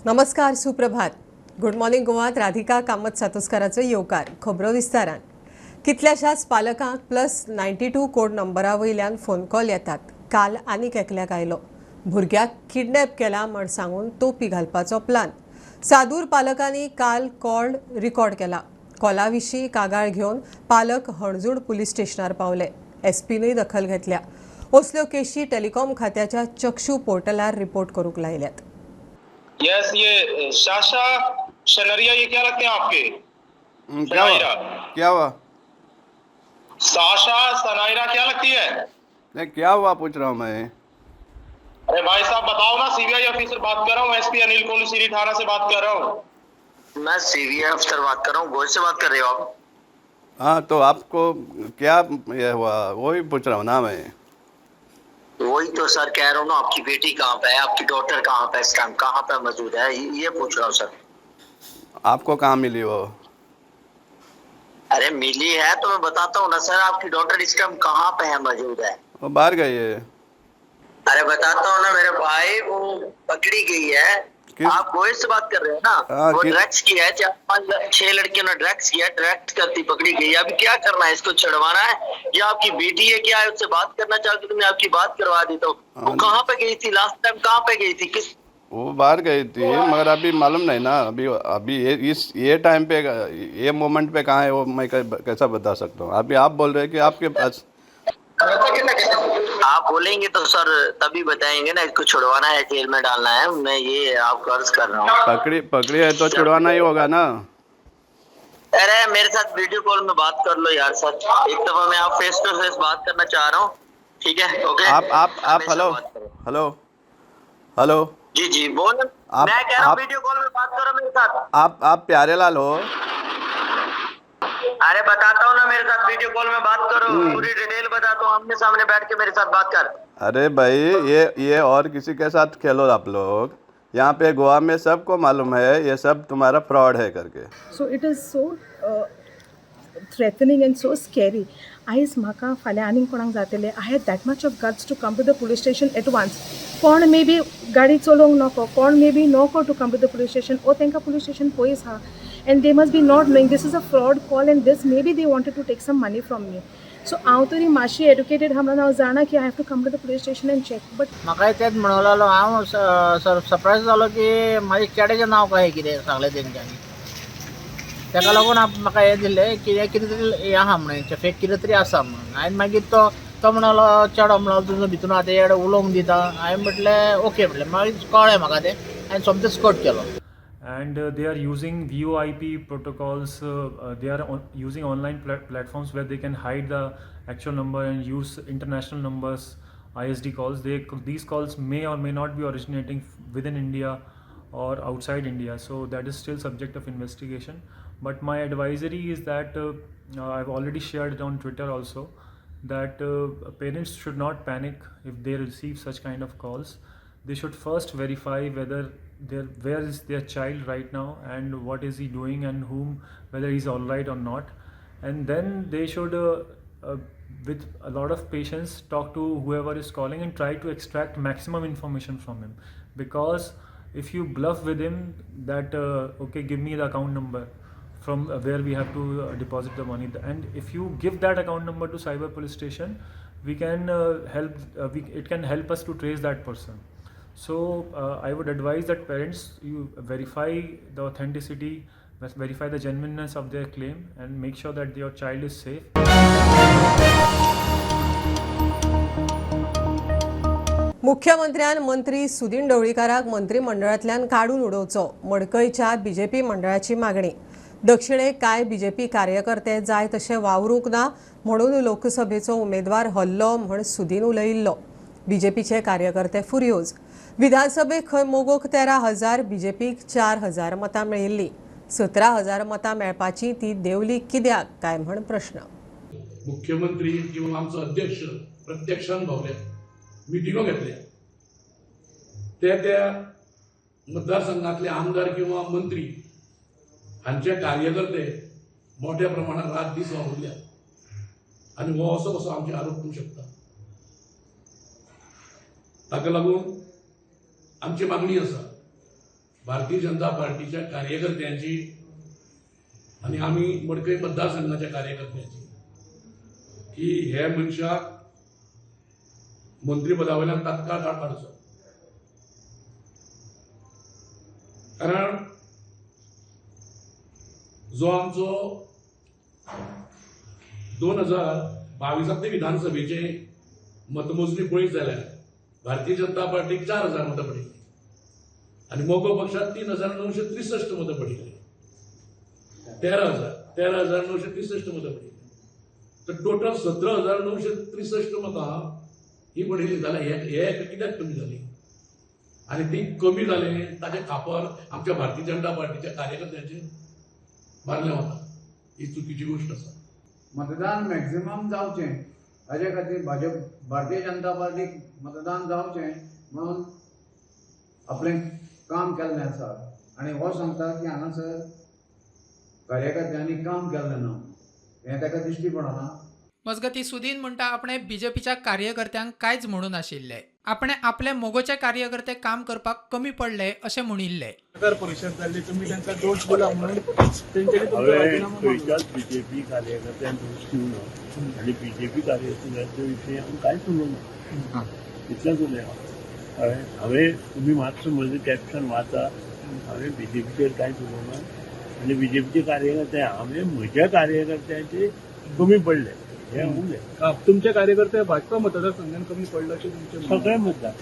नमस्कार, सुप्रभात. Good morning गोवात Radhika Kamat सातोस्काराचो येवकार. खबरो विस्तारान. कितल्याशाच पालकांक +92 कोड नंबरा वयल्यान फोन कॉल येतात. काल आनीक एकल्याक आयलो. भुरग्याक किडनॅप केला म्हण सांगून तोपी घालपाचो प्लान. सादूर पालकांनी काल कॉल रिकॉर्ड केला. कॉला विशीं कागाळ घेवन पालक हणजूण पुलीस स्टेशनार पावले. एसपीनूय दखल घेतल्या. असल्यो केशी टेलिकॉम खात्याच्या चक्षू पोर्टलार रिपोर्ट करूंक लायल्यात. यस, ये शाशा शनरिया, ये क्या लगते हैं आपके? क्या हुआ? क्या हुआ? साशा सनायरा क्या लगती है? नहीं, क्या हुआ पूछ रहा हूँ मैं. अरे भाई साहब बताओ ना, सीबीआई ऑफिसर बात कर रहा हूँ, एसपी अनिल कोहली सिटी थाना से बात कर रहा हूँ. मैं सीबीआई अफसर बात कर रहा हूँ. गोयल से बात कर रहे हो आप? हाँ, तो आपको क्या ये हुआ वही पूछ रहा हूँ ना मैं. वही तो सर कह रहा हूँ ना, आपकी बेटी कहाँ पे है, आपकी डॉटर कहाँ पे इस टाइम कहाँ पे मौजूद है, ये पूछ रहा हूँ सर. आपको कहाँ मिली वो? अरे मिली है तो मैं बताता हूँ ना सर, आपकी डॉटर इस टाइम कहाँ पे है मौजूद है? वो बाहर गई है. अरे बताता हूँ ना मेरे भाई, वो पकड़ी गई है. आप गोयल से बात कर रहे हो ना? वो ड्रग्स की है, 4 5 6 लड़कियों ने ड्रग्स किया, ड्रग्स करती पकड़ी गई. अभी क्या करना है, इसको छुड़वाना है या आपकी बेटी है क्या है, उससे बात करना चाहती तो मैं आपकी बात करवा देता हूँ. वो कहाँ पे गई थी लास्ट टाइम, कहाँ पे गई थी? किस वो बाहर गई थी, मगर अभी मालूम नहीं ना. अभी अभी ये इस ये टाइम पे ये मोमेंट पे कहाँ है वो मैं कैसा बता सकता हूँ? अभी आप बोल रहे हैं कि आपके पास. आप बोलेंगे तो सर तभी बताएंगे ना, इसको छुड़वाना है, जेल में डालना है. मैं ये आपको अर्ज कर रहा हूँ. पकड़ी पकड़ी है तो छुड़वाना ही होगा ना. अरे मेरे साथ वीडियो कॉल में बात कर लो यार सर, एक दफा मैं आप फेस टू फेस बात करना चाह रहा हूँ. ठीक है, ओके. आप आप आप हेलो हेलो हेलो. जी जी बोल. मैं कह रहा हूँ वीडियो कॉल में बात करो मेरे साथ. आप प्यारे लाल हो? अरे बताता हूँ ना, मेरे साथ वीडियो कॉल में बात करो, पूरी डिटेल बताता हूँ, आमने सामने बैठ के मेरे साथ बात कर. अरे भाई ये और किसी के साथ खेलो आप लोग. यहाँ पे गोवा में सबको मालूम है ये सब तुम्हारा फ्रॉड है करके. So it is so threatening and so scary. आयज म्हाका फाल्यां आनीक कोणाक जातलें, I had that much of guts to come to the police station at once. कोण मे बी गाडी चलोवंक नको, कोण मे बी नको to come to the police station, ओ तांकां पुलीस स्टेशन पयस आहा and they must be not knowing this is a fraud call and this may be they wanted to take some money from me. So हांव तरी मातशी educated आहा म्हणून हांव जाणा की I have to come to the police station and check. But म्हाकाय तेंच म्हणूंक लागलो. हांव सरप्रायज जालो की म्हाजे चेड्याचें नांव कशें कितें सांगलें तेंच्यांनी. ताका लागून म्हाका हें दिलें की हें कितें तरी हें आहा म्हणून, फेक कितें तरी आसा म्हणून. हांवें मागीर तो म्हणलो चेडो म्हणलो तुजो भितून आतां येडो उलोवंक दिता. हांवें म्हटलें ओके म्हटलें. मागीर कळ्ळें म्हाका तें, हांवें सोमतेंच कट केलो. And they are using VoIP protocols. They are using online platforms where they can hide the actual number and use international numbers, ISD calls. These calls may or may not be originating within India or outside India, so that is still subject of investigation. But my advisory is that I've already shared it on Twitter also, that parents should not panic if they receive such kind of calls. They should first verify whether where is their child right now and what is he doing and whom, whether he's all right or not, and then they should with a lot of patience talk to whoever is calling and try to extract maximum information from him. Because if you bluff with him that okay, give me the account number from where we have to deposit the money, and if you give that account number to cyber police station, we can help, it can help us to trace that person. So I would advise that parents, you verify the authenticity, verify the genuineness of their claim and make sure that your child is safe. मुख्यमंत्र्यान मंत्री सुदिन ढवळीकाराक मंत्रिमंडळांतल्यान काडून उडोवचो, मडकयच्या BJP मंडळाची मागणी. दक्षिणेक कांय BJP कार्यकर्ते जाय तशे वावरूंक ना म्हणून लोकसभेचो उमेदवार हल्लो म्हण सुदिन उलयिल्लो. बीजेपीचे कार्यकर्ते फुर्योज. विधानसभेक खंय मोगोक 13,000, बीजेपीक 4,000 मतां मेळिल्लीं. 17,000 मतां मेळपाची ती देंवली कित्याक काय म्हण प्रश्न. मुख्यमंत्री किंवा आमचो अध्यक्ष प्रत्यक्षान भोवले, मिटिंगो घेतल्या, ते त्या मतदारसंघातले आमदार किंवा मंत्री हांचे कार्यकर्ते मोठ्या प्रमाणात रात दीस वावुरल्या आनी हो असो कसो आमचे आरोप करूंक शकता. ताका लागून आमची मागणी आसा भारतीय जनता पार्टीच्या कार्यकर्त्यांची आनी आमी मडकय मतदारसंघाच्या कार्यकर्त्यांची की हे मनशाक मंत्रीपदा वयल्यान तात्काळ काडचो. कारण जो आमचो 2022 विधानसभेचे मतमोजणी पळयत जाल्यार भारतीय जनता पार्टीक 4000 मतां पडिल्लीं आनी मगो पक्षाक 3963 मतां पडिल्लीं, 13,963 मतां पडिल्लीं. तर टोटल 17,963 मतां ही पडिल्ली जाल्यार हे कित्याक कमी जाली आनी ती कमी जाले ताचें खापर आमच्या भारतीय जनता पार्टीच्या कार्यकर्त्यांचेर मारलें वता. ही चुकीची गोश्ट आसा. मतदान मॅक्झिमम जावचें हाजे खातीर भाजप भारतीय जनता पार्टीक मतदान जावचें म्हणून आपलें काम केल्लें आसा आनी हो सांगता की हांगासर कार्यकर्त्यांनी काम केल्लें ना हें ताका दिश्टी पडना. मजगतीं सुदीन म्हणटा आपणे बीजेपीच्या कार्यकर्त्यांक कांयच म्हणून नाशिल्लें, आपणे आपले मोगोचे कार्यकर्ते काम करपाक कमी पडले अशें म्हणिल्लें. नगर परिशद जाल्ली तुमी तांकां दोश दिला म्हणून तेंच्यांनी खंयच्याच बीजेपी कार्यकर्त्यांक दोश दिवना आनी बीजेपी कार्यकर्त्यांच्या विशीं हांव कांयच उलोवना, इतलेंच उलयलां. हांवें तुमी मातसो म्हजें कॅप्शन वाचा, हांवें बीजेपीचेर कांयच उलोवना आनी बीजेपीचे कार्यकर्ते हांवें म्हज्या कार्यकर्त्यांचे कमी पडले हे उलय. तुमचे कार्यकर्ते भाजपा मतदारसंघान कमी पडले अशें तुमचे सगळे मतदार.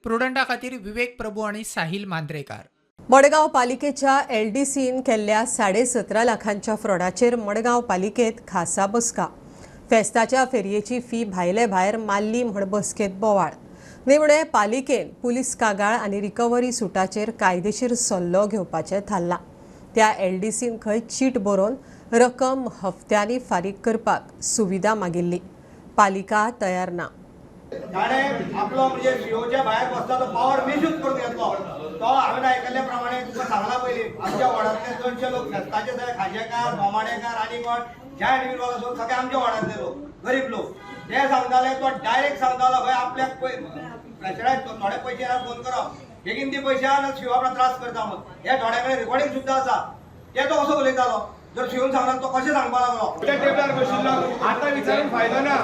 प्रुडंटा खातीर विवेक प्रभू आनी साहिल मांद्रेकार. मडगांव पालिकेच्या एलडीसीन केल्ल्या 17.5 लाखांच्या फ्रॉडाचेर मडगांव पालिकेत खासा बसका. फेस्ताच्या फेरयेची फी भायले भायर मारली म्हण बसकेत बोवाळ. निमणे पालिकेन पुलीस कागाळ आनी रिकव्हरी सुटाचेर कायदेशीर सल्लो घेवपाचें थारलां. त्या एलडीसीन खंय चीट बरोवन रक्कम हफ्त्यांनी फारीक करपाक सुविधा मागिल्ली, पालिका तयार ना. ताणें आपलो म्हणजे सीओच्या भायर बसता तो पावर मिसयूज करून घेतलो. तो हांवें आयकल्ल्या प्रमाणे तुका सांगला पयलीं आमच्या वॉर्डांतले चडशे लोक फेस्ताचे सगळे खाजेकार, बोमाडेकार आनी कोण जायंट व्हील वालो सगळे आमच्या वॉर्डांतले लोक, गरीब लोक. ते सांगताले, तो डायरेक्ट सांगतालो खंय आपल्याक प्रेशरायज थोडे पयशे येल्यार फोन करप, बेगीन ती पयशे आनी शिव आपलो त्रास करता म्हणून. हे थोड्या कडेन रिकॉर्डिंग सुद्दां आसा. ते तो कसो उलयतालो जर शिवून सांगला तो कशें सांगपाक लागलो. त्या टेबलार बशिल्लो आतां विचारून फायदो ना.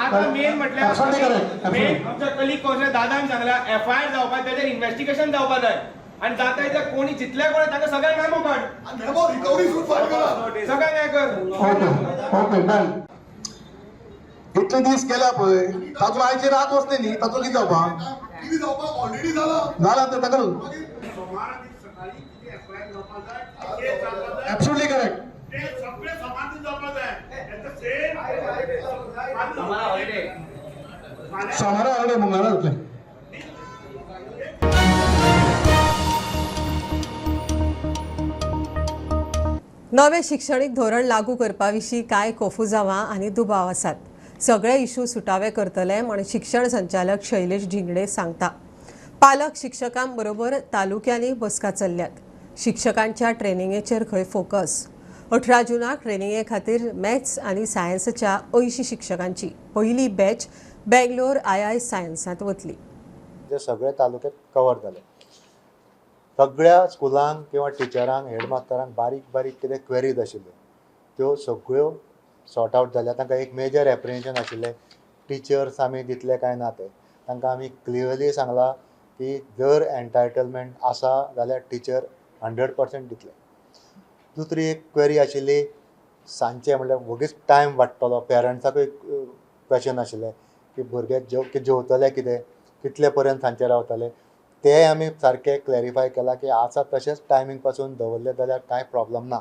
आतां मेन म्हटल्यार मेन आमच्या कलीग कौन्सिलर दादान सांगला एफआयआर जावपाक ताचेर इन्व्हेस्टिगेशन जावपाक जाय आनी जाता जाल्यार कोणी जितले कोण तांकां सगळ्यांक मेमो काड, मेमो रिकव्हरी सूट फायल करा, सगळ्यांक हें कर. Okay okay done. इतले दीस केल्या पळय ताचो आयची रात वचले न्ही, ताचो कितें जावपाक कितें जावपाक ऑलरेडी जाला जाला ताका ऍब्सोल्युटली करेक्ट. सोमारा हॉलिडे मंगळारा जातलें. नवें शिक्षणीक धोरण लागू करपा विशीं कांय कोफुजावां आनी दुबाव आसात. सगळे इशू सुटावे करतले म्हण शिक्षण संचालक शैलेश झिंगडे सांगता. पालक शिक्षकांबरोबर तालुक्यांनी बसका चल्ल्यात. शिक्षकांच्या ट्रेनिंगेचेर खंय फोकस. 18 जूनाक ट्रेनिंगे खातीर मॅथ्स आनी सायन्सच्या 80 शिक्षकांची पयली बॅच बेंगलोर II सायन्सांत वतली. जे सगळे तालुके कवर जाले, सगळ्या स्कुलांक किंवा टिचरांक, हेडमास्टरांक बारीक बारीक कितें क्वेरीज आशिल्ल्यो त्यो सगळ्यो सॉर्ट आवट जाल्या. तांकां एक मेजर एप्रिहेन्शन आशिल्लें टिचर्स आमी दितले काय ना ते, तांकां आमी क्लियरली सांगलां की जर एन्टायटलमेंट आसा जाल्यार टिचर 100% दितले. दुसरी एक क्वेरी आशिल्ली सांजचे म्हणल्यार वगीच टायम वाडटलो, पेरंट्साकूय क्वेशन आशिल्लें की भुरगे जेवतले कितें, कितले पर्यंत सांजचे रावतले, ते आमी सारकें क्लॅरिफाय केलां की आसा तशेंच टायमींग पासून दवरलें जाल्यार कांय प्रॉब्लम ना.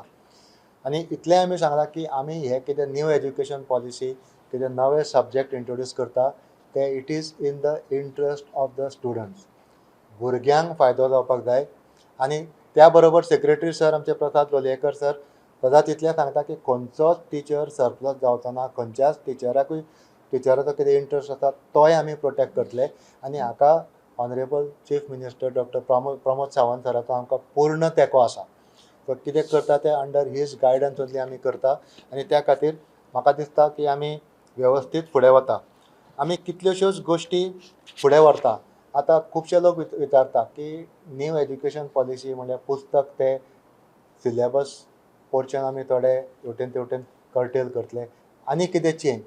आनी इतलें आमी सांगलां की आमी हे कितें न्यू एज्युकेशन पॉलिसी कितें नवे सब्जेक्ट इंट्रोड्यूस करता ते it is in the interest of the students, भुरग्यांक फायदो जावपाक जाय. आनी त्या बरोबर सेक्रेटरी सर आमचे प्रसाद लोलयेकर सर सदांच इतलें सांगता की खंयचोच टिचर सरप्लस जावचो ना, खंयच्याच टिचराकूय टिचराचो कितें इंट्रस्ट आसा तोय आमी प्रोटेक्ट करतले. आनी हाका honourable chief minister doctor Pramod Sawant सराचो आमकां पूर्ण तेंको आसा. तो कितें करता तें अंडर his guidance only आमी करता आनी त्या खातीर म्हाका दिसता की आमी वेवस्थीत फुडें वता. आमी कितल्योश्योच गोश्टी फुडें व्हरता. आतां खुबशे लोक विचारता की न्यू एज्युकेशन पॉलिसी म्हणल्यार पुस्तक ते सिलेबस पोर्शन आमी थोडे हेवटेन तेवटेन कर्टेल करतले आनी कितें चेंज.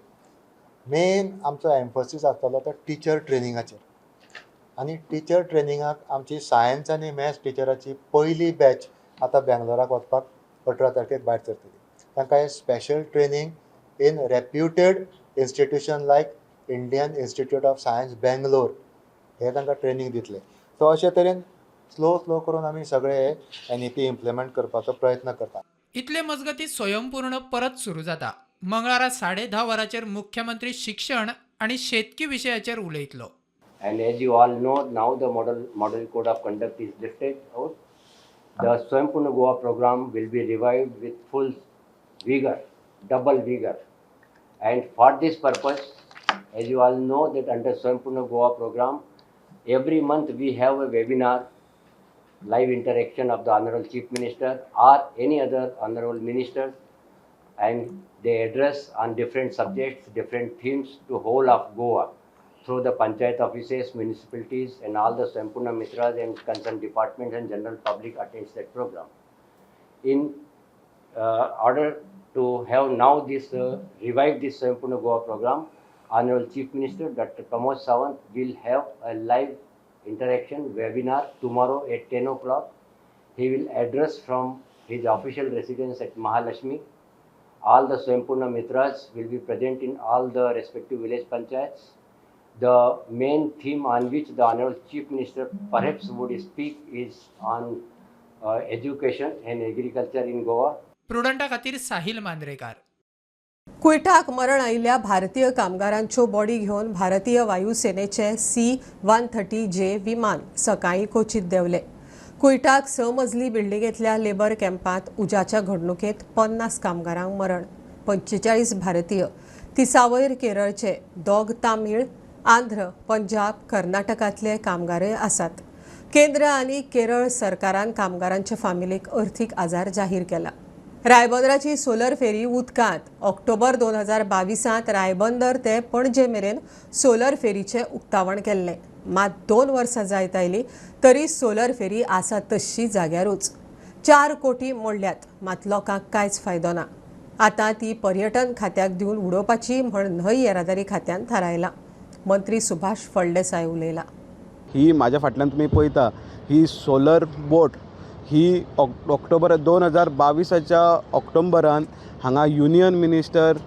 मेन आमचो एम्फसीस आसतलो तो टिचर ट्रेनिंगाचेर आनी टिचर ट्रेनिंगाक आमची सायन्स आनी मॅथ्स टिचराची पयली बॅच आतां बेंगलोराक वचपाक 18 तारखेक भायर सरतली. तांकां हे special training in reputed institution like Indian Institute of Science Bangalore हे तांकां ट्रेनींग दितले. सो अशे तरेन स्लो स्लो करून आमी सगळे हे NEP implement करपाचो प्रयत्न करता. इतले मजगती स्वयंपूर्ण परत सुरू जाता. मंगळारा 10:30 वरांचेर मुख्यमंत्री शिक्षण आनी शेतकी विशयाचेर उलयतलो. And as you all know, now the model code of conduct is lifted out. The Swayampurna Goa program will be revived with full vigor, double vigor. And for this purpose, as you all know that under Swayampurna Goa program, every month we have a webinar, live interaction of the Honorable Chief Minister or any other Honorable Ministers, and they address on different subjects, different themes to whole of Goa through the panchayat offices, municipalities and all the Swayampurna Mitras and concerned departments and general public attends that program. In order to have now this, revive this Swayampurna Goa program, Honorable Chief Minister Dr. Pramod Sawant will have a live interaction webinar tomorrow at 10 o'clock. He will address from his official residence at Mahalakshmi. All the Swayampurna Mitras will be present in all the respective village panchayats. The main theme on which the Honorable Chief Minister perhaps would speak is on education and agriculture in Goa. प्रुडंटा खातीर साहिल मांद्रेकार. कुयटाक मरण आयिल्ल्या भारतीय कामगारांच्यो body घेवन भारतीय वायुसेनेचे C-130J विमान सकाळीं कोचीत देंवले. कुयटाक 6 मजली बिल्डिंगेंतल्या labour कॅम्पांत उज्याच्या घडणुकेंत 50 कामगारांक मरण, 45 भारतीय, 30 वयर केरळचे, 2 तामीळ, आंध्र, पंजाब, कर्नाटकांतले कामगारय आसात. केंद्र आनी केरळ सरकारान कामगारांच्या फामिलीक अर्थीक आजार जाहीर केला. रायबंदराची सोलर फेरी उदकांत. ऑक्टोबर 2022 रायबंदर ते पणजे मेरेन सोलर फेरीचें उक्तावण केल्लें. मात 2 वर्सां जायत आयली तरी सोलर फेरी आसा तशी जाग्यारूच. 4 कोटी मोडल्यात, मात लोकांक कांयच फायदो ना. आतां ती पर्यटन खात्याक दिवन उडोवपाची म्हण न्हंय येरादारी खात्यान थारायलां. मंत्री सुभाष फळदेसाय उलयला. ही म्हाज्या फाटल्यान तुमी पळयता ही सोलर बोट ही ऑक्टोबर 2022 ऑक्टोबरान हांगा युनियन मिनिस्टर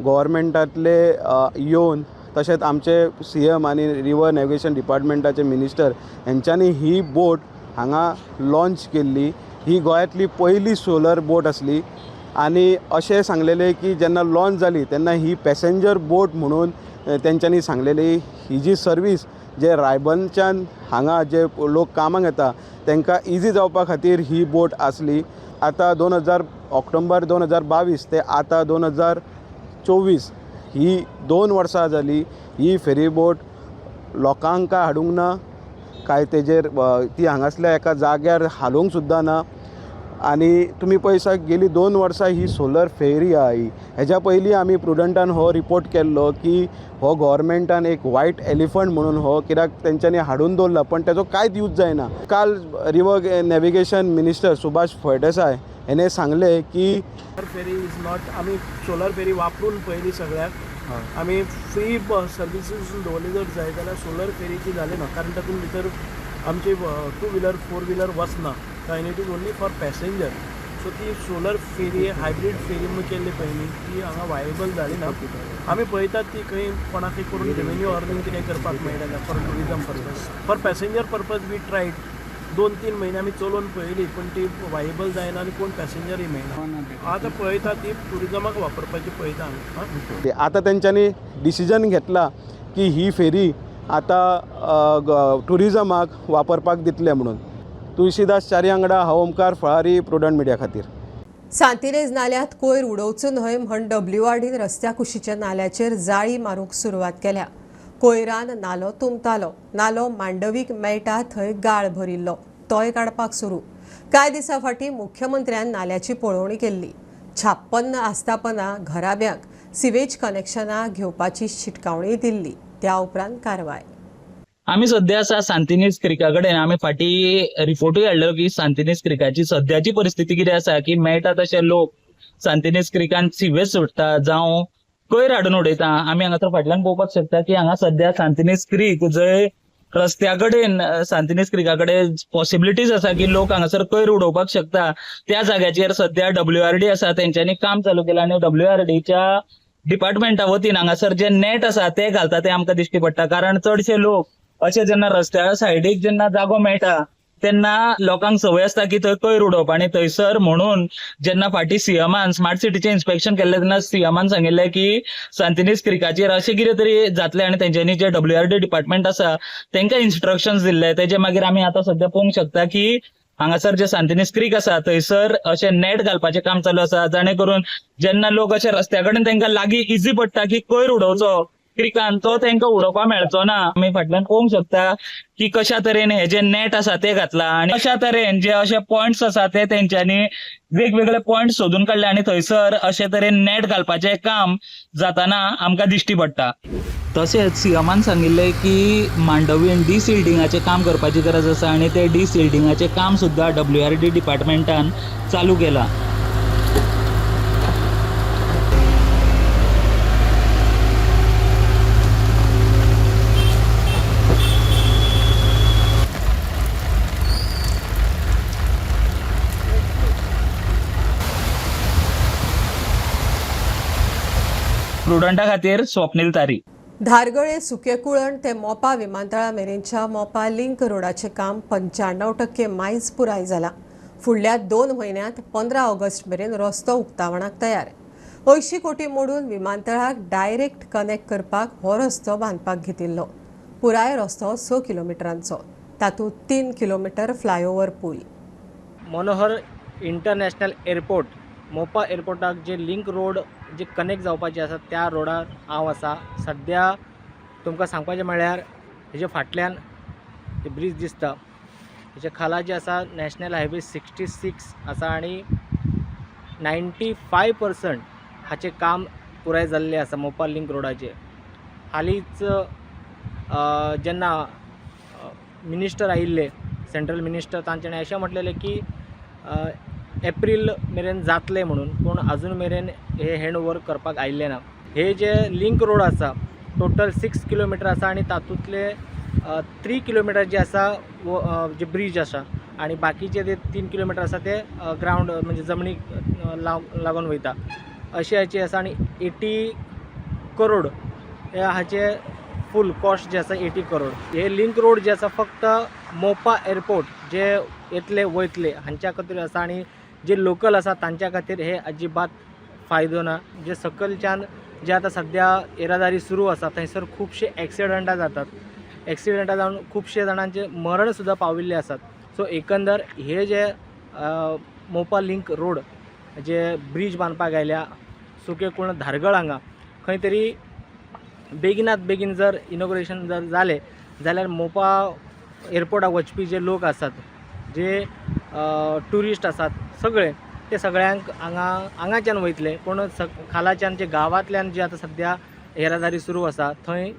गव्हर्मेंटांतले येवन तशेंच आमचे CM आनी रिवर नॅविगेशन डिपार्टमेंटाचे मिनिस्टर हेंच्यांनी ही बोट हांगा लॉन्च केल्ली. ही गोंयांतली पयली सोलर बोट आसली आनी अशें सांगलेलें की जेन्ना लॉन्च जाली तेन्ना ही पॅसेंजर बोट म्हणून तेंच्यांनी सांगलेली. ही जी सर्वीस जे रायबंदच्यान हांगा जे लोक कामाक येता तांकां इजी जावपा खातीर ही बोट आसली. आतां 2000 ऑक्टोबर 2022 ते आतां 2024 ही 2 वर्सां जाली. ही फेरी बोट लोकांक काय हाडूंक ना, काय तेजेर ती हांगासल्या एका जाग्यार हालोवंक सुद्दां ना. आनी तुमी पळयसा गेली 2 वर्सां ही सोलर फेरी आहा. ही हेज्या पयलीं आमी प्रुडंटान हो रिपोर्ट केल्लो की हो गव्हर्मेंटान एक वायट एलिफंट म्हणून हो कित्याक तेंच्यांनी हाडून दवरला पण तेजो कांयच यूज जायना. काल river navigation minister Subhash Phaldesai हेणे सांगलें की solar ferry is not, आमी सोलर फेरी वापरून पयलीं सगळ्याक आमी फ्री सर्विसीस दवरली जर जाय जाल्यार सोलर फेरीची जाली ना, कारण तातूंत भितर आमची 2 व्हिलर 4 व्हिलर वचना, कारण it is only for passenger. So ती सोलर फेरी हायब्रीड फेरी म्हणून केल्ली पयलीं ती हांगा वायबल जाली ना. आमी पळयतात ती खंय कोणाकय करून रेवेन्यू अर्निंग कितें करपाक मेळटा जाल्यार for tourism purpose, for passenger purpose we tried 2-3 म्हयने आमी चलोवन पळयली पण ती वायबल जायना आनी कोण पॅसेंजरय मेळना. आतां पळयता ती ट्युरिजमाक वापरपाची पळयता आमी. आतां तेंच्यांनी डिसिजन घेतला की ही फेरी आतां ट्युरिजमाक वापरपाक दितले म्हणून. तुळशीदास च्यारी वांगडा हांव ओमकार फळारी, प्रुडंट मिडिया खातीर. सांतिनेज नाल्यांत कोयर उडोवचो न्हय म्हण WRDन रस्त्या कुशीच्या नाल्याचेर जाळी मारूंक सुरवात केल्या. कोयरान नालो तुंबतालो. नालो मांडवीक मेळटा थंय गाळ भरिल्लो, तोय काडपाक सुरू. कांय दिसां फाटीं मुख्यमंत्र्यान नाल्याची पळोवणी केल्ली. 56 आस्थापनां घराब्यांक सिवेज कनेक्शनां घेवपाची शिटकावणी दिल्ली. त्या उपरांत कारवाय. आमी सद्या आसा सांतिनेज क्रिका कडेन. आमी फाटीं रिपोर्टूय हाडलो की सांतिनेज क्रिकाची सद्याची परिस्थिती कितें आसा की मेळटा तशे लोक सांतिनेज क्रिकान सिवेज सोडटा जावं कोयर हाडून उडयता. आमी हांगासर फाटल्यान पळोवपाक शकता की हांगा सद्या सांतिनेज क्रीक जंय रस्त्या कडेन सांतिनेज क्रिका कडेन पॉसिबिलिटीज आसा की लोक हांगासर कोयर उडोवपाक शकता, त्या जाग्याचेर सद्या WRD आसा तेंच्यांनी काम चालू केलां आनी WRDच्या डिपार्टमेंटा वतीन हांगासर जे नेट आसा ते घालता ते आमकां दिश्टी पडटा. कारण चडशे लोक अशे जेन्ना रस्त्या सायडीक जेन्ना जागो मेळटा तेन्ना लोकांक संवय आसता की थंय कोयर उडोवप आनी थंयसर म्हणून जेन्ना फाटीं सीएमान स्मार्ट सिटीचें इन्स्पेक्शन केल्लें तेन्ना सीएमान सांगिल्लें की सांतिनेज क्रिकाचेर अशें कितें तरी जातलें आनी तेंच्यांनी जे WRD department आसा तेंकां इन्स्ट्रक्शन्स दिल्ले. तेजे मागीर आमी आतां सद्या पळोवंक शकता की हांगासर जे सांतिनेज क्रीक आसा थंयसर अशें नेट घालपाचें काम चालू आसा, जाणे करून जेन्ना लोक अशे रस्त्या कडेन तेंकां लागीं इजी पडटा की कोयर उडोवचो क्रिकान, तो तेंकां उडोवपाक मेळचो ना. आमी फाटल्यान पळोवंक शकता की कशा तरेन हे जे नेट आसा ते घातला आनी अशा तरेन जे अशे पॉयंट्स आसा ते तेंच्यांनी वेगवेगळे पॉयंट सोदून काडले आनी थंयसर अशे तरेन नेट घालपाचें काम जाताना आमकां दिश्टी पडटा. तशेंच सीएमान सांगिल्लें की मांडवीन डिसिल्डिंगाचें काम करपाची गरज आसा आनी ते डिसिल्डिंगाचें काम सुद्दां WRD डिपार्टमेंटान चालू केलां. प्रुडंटा खातीर स्वप्नील तारी. धारगळे सुकेकुळण ते मोपा विमानतळा मेरेनच्या मोपा लिंक रोडाचें काम 95% मायज पुराय जालां. फुडल्या 2 म्हयन्यांत 15 ऑगस्ट मेरेन रस्तो उक्तावणाक तयार. 80 कोटी मोडून विमानतळाक डायरेक्ट कनेक्ट करपाक हो रस्तो बांदपाक घेतिल्लो. पुराय रस्तो 6 किलोमिटरांचो, तातूंत 3 किलोमीटर फ्लायओव्हर पूल. मनोहर इंटरनॅशनल एअरपोर्ट मोपा एअरपोर्टाक जे लिंक रोड जे कनेक्ट जावपाचे आसा त्या रोडार हांव आसा. सद्या तुमकां सांगपाचें म्हळ्यार हेजे फाटल्यान ब्रीज दिसता, हेच्या खाला जे आसा नॅशनल हायवे 66 आसा आनी 95% हाचें काम पुराय जाल्लें आसा मोपा लिंक रोडाचें. हालींच जेन्ना मिनिस्टर आयिल्ले, सेंट्रल मिनिस्टर, तांच्यांनी अशें म्हटलेलें की एप्रील मेरेन जातलें म्हणून, पूण अजून मेरेन हे हँड ओवर करपाक आयिल्लें ना. हे जे लिंक रोड आसा टोटल 6 किलोमिटर आसा आनी तातूंतले 3 किलोमिटर जे आसा जे ब्रीज आसा आनी बाकीचे जे 3 किलोमिटर आसा ते ग्रावंड म्हणजे जमनीक लागून वयता अशें हाचे आसा. आनी 80 करोड हे हाचे फूल कॉस्ट जे आसा 80 करोड. हे लिंक रोड जे आसा फक्त मोपा एअरपोर्ट जे येतले वयतले हांच्या खातीर आसा आनी जे लोकल आसा तांच्या खातीर हे अजिबात फायदो ना. जे सकलच्यान जे आतां सद्या येरादारी सुरू आसा थंयसर खुबशे एक्सिडंटां जातात, एक्सिडंटां जावन खुबशे जाणांचे मरण सुद्दां पाविल्ले आसात. सो एकंदर हे जे मोपा लिंक रोड जे ब्रीज बांदपाक आयल्या सुकेकुर्ण धारगळ हांगा खंय तरी बेगिनात बेगीन जर इनॉग्रेशन जर जालें जाल्यार मोपा एअरपोर्टाक वचपी जे लोक आसात, जे ट्युरिस्ट आसात सगळे, ते सगळ्यांक हांगा हांगाच्यान वयतले, पूण खालाच्यान जे गांवांतल्यान जे आतां सद्या येरादारी सुरू आसा थंय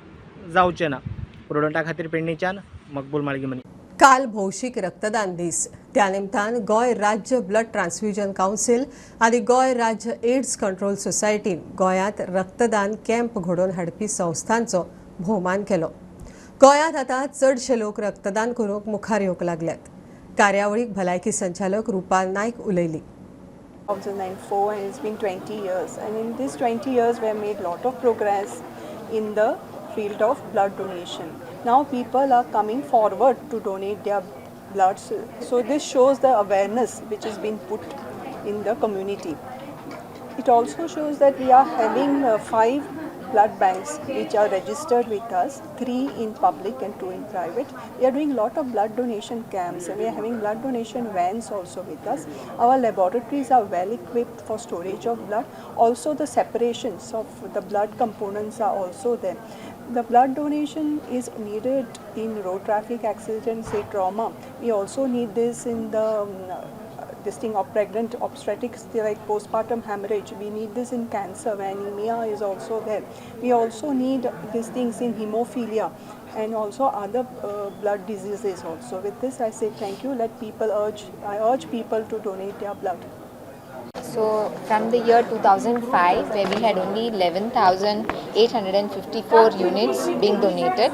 जावचें ना. प्रुडंटा खातीर पेडणेच्यान मकबूल माळगीमनी. काल भौशीक रक्तदान दीस, त्या निमतान गोंय राज्य ब्लड ट्रान्सफ्युजन कावन्सिल आनी गोंय राज्य एड्स कंट्रोल सोसायटीन गोंयांत रक्तदान कॅम्प घडोवन हाडपी संस्थांचो भोवमान केलो. गोंयांत आतां चडशे लोक रक्तदान करूंक मुखार येवंक लागल्यात. कार्यावळीक भलायकी संचालक रुपा नायक उलयली. 2004 and it's been 20 years, and in this 20 years we have made lot of progress in the field of blood donation. Now people are coming forward to donate their blood, so this shows the awareness which has been put in the community. It also shows that we are having 5 blood banks which are registered with us, 3 in public and 2 in private. We are doing lot of blood donation camps and we are having blood donation vans also with us. Our laboratories are well equipped for storage of blood. Also the separations of the blood components are also there. The blood donation is needed in road traffic accidents, say trauma. We also need this in the this thing of pregnant obstetrics, like postpartum hemorrhage. We need this in cancer, anemia is also there. We also need these things in hemophilia and also other blood diseases also. With this I say thank you. Let people urge, I urge people to donate their blood. So from the year 2005, where we had only 11,854 units being donated,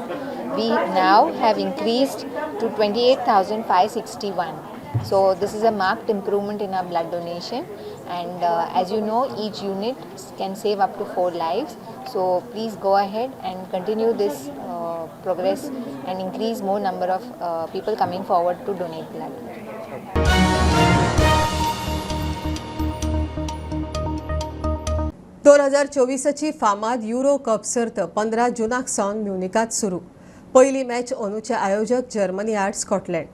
we now have increased to 28,561. So this is a marked improvement in our blood donation, and as you know, each unit can save up to 4 lives. So please go ahead and continue this progress and increase more number of people coming forward to donate blood. 2024ची फामाद euro cup सर्त 15 जूनाक सावन म्युनिकात सुरू. पयली match अंदूचे आयोजक Germany आड Scotland.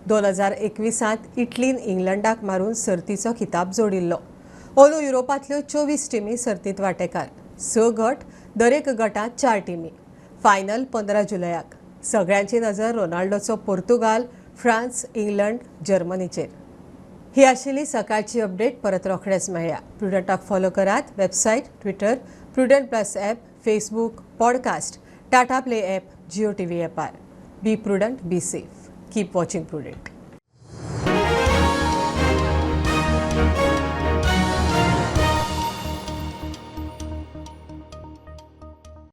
2021 इटलीन इंग्लंडाक मारून सर्तीचो खिताब जोडिल्लो. अंदू युरोपांतल्यो 24 टिमी सर्तींत वांटेकार. 6 गट, दरेक गटांत 4 टिमी. फायनल 15 जुलयाक. सगळ्यांची नजर रोनाल्डोचो पोर्तुगाल, फ्रांस, इंग्लंड, जर्मनीचेर. ही आशिल्ली सकाळची अपडेट. परत रोखडेच मेळया. प्रुडंटाक फॉलो करात. Website, Twitter, Prudent plus app, Facebook, podcast, Tata play app, Jio TV ॲपार. Be prudent, be safe. Keep watching Prudent.